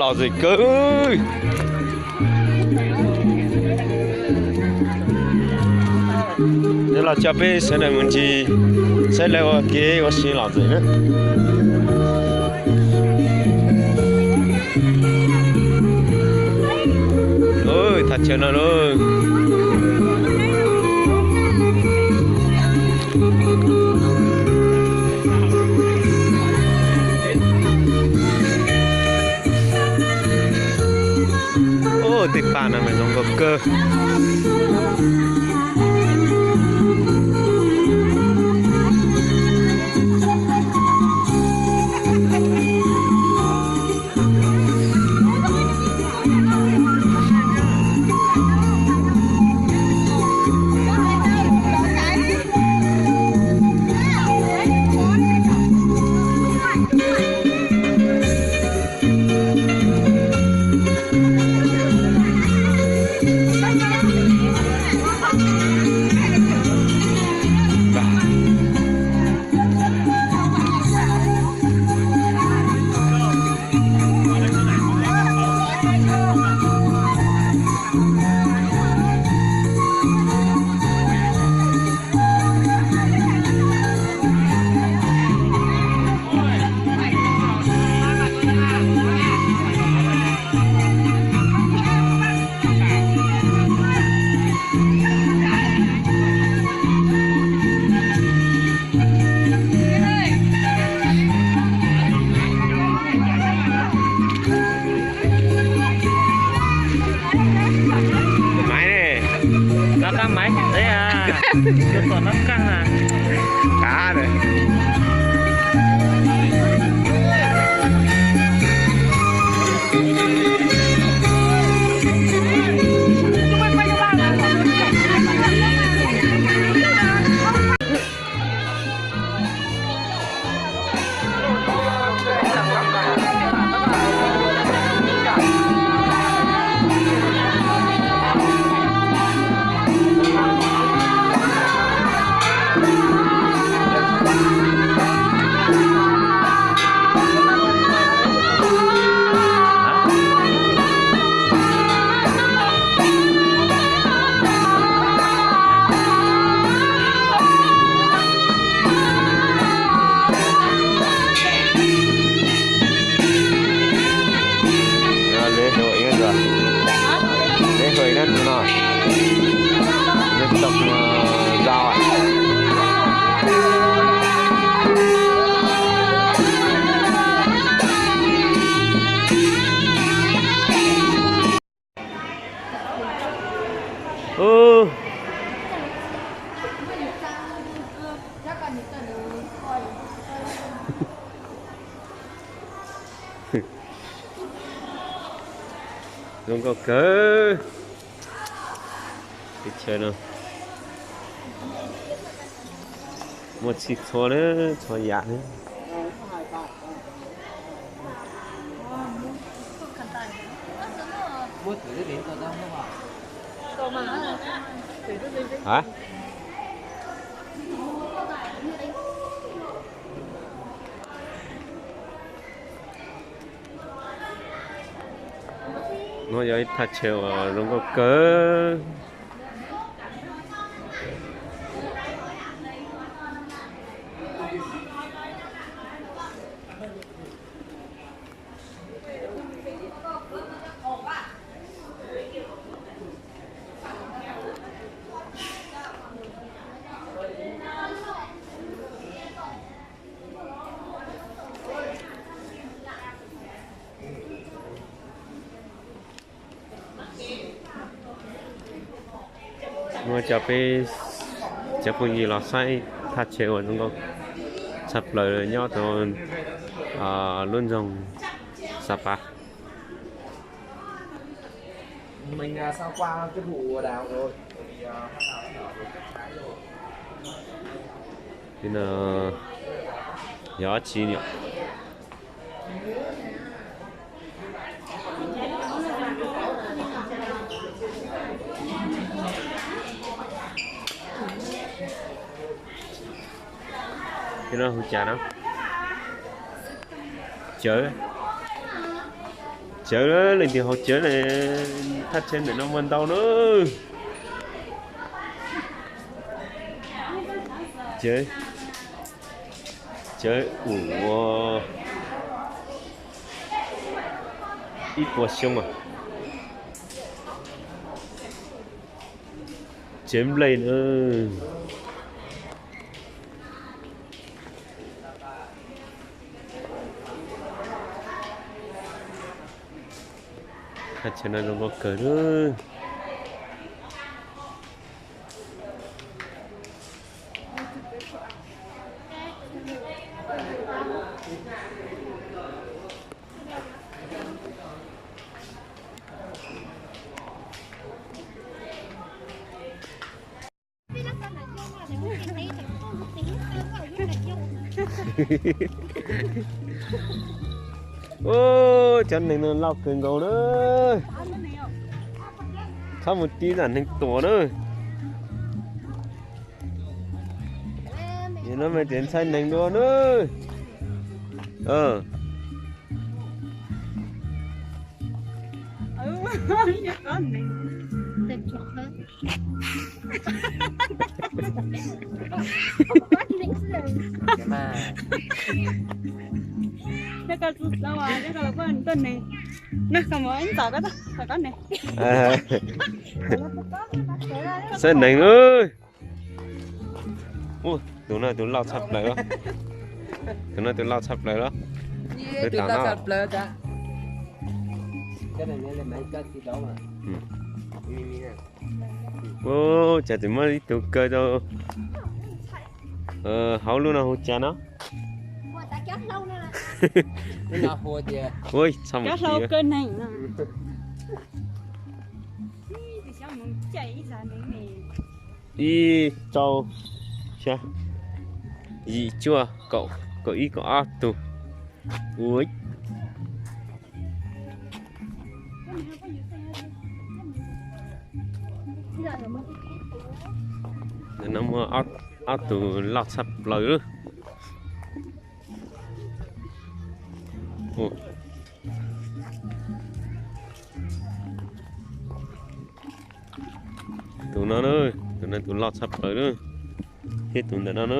Lom zem kawg. Nyob los coj peb sawv daws mus ncig saib lawv ua kev ua si lom zem na. Thaj chaw no lauj. Tej paj no mas zoo nkauj kawg. Maiv ne, noj qab maiv teb a, yuav tom noj qab na. Qab ne. Lễ hội nữa rồi. Lễ hội nữa tụi nó. Dân tộc, ờ, Dao à. Ub. Zoo nkauj kawg. Teb chaws no muaj txhij txhua na, txhua yam na. Hả? No yog ib thaj chaw uas zoo nkauj kawg. Muab cov peb cov phooj ywg los saib thaj chaw uas zoo nkauj tshaj plaws nyob rau lub nroog Xa Pas. Yog dab tsi niam? Hu cas no? Cawv. Cawv, leej twg haus cawv ne? Thaj chaw ntawm no muaj ntau na. Cawv, cawv ua ib puas xyoo as. Cawv nplej na. Thaj chaw no zoo nkauj kawg na. Ub, cov neeg no loj kawg nkaus na. Txhob mus tib zam neeg tuam na. Nim no mas tseem ntxhais neeg dua na. Ntxhais neeg. Ub, tus no tus loj tshaj plaws. Tus no tus loj tshaj plaws los. Tus no. Ub, cas tseem muaj ib tug kaw rau hauv lub no hu cas no? Ua, txhob mus tiv. Ib, rau, xya, yim, cuaj, kaum, kaum ib, kaum ob tug. Ua, no muaj ob tug loj tshaj plaws. Tus no na, tus no tus loj tshaj plaws na, thiab tus ntawm no na.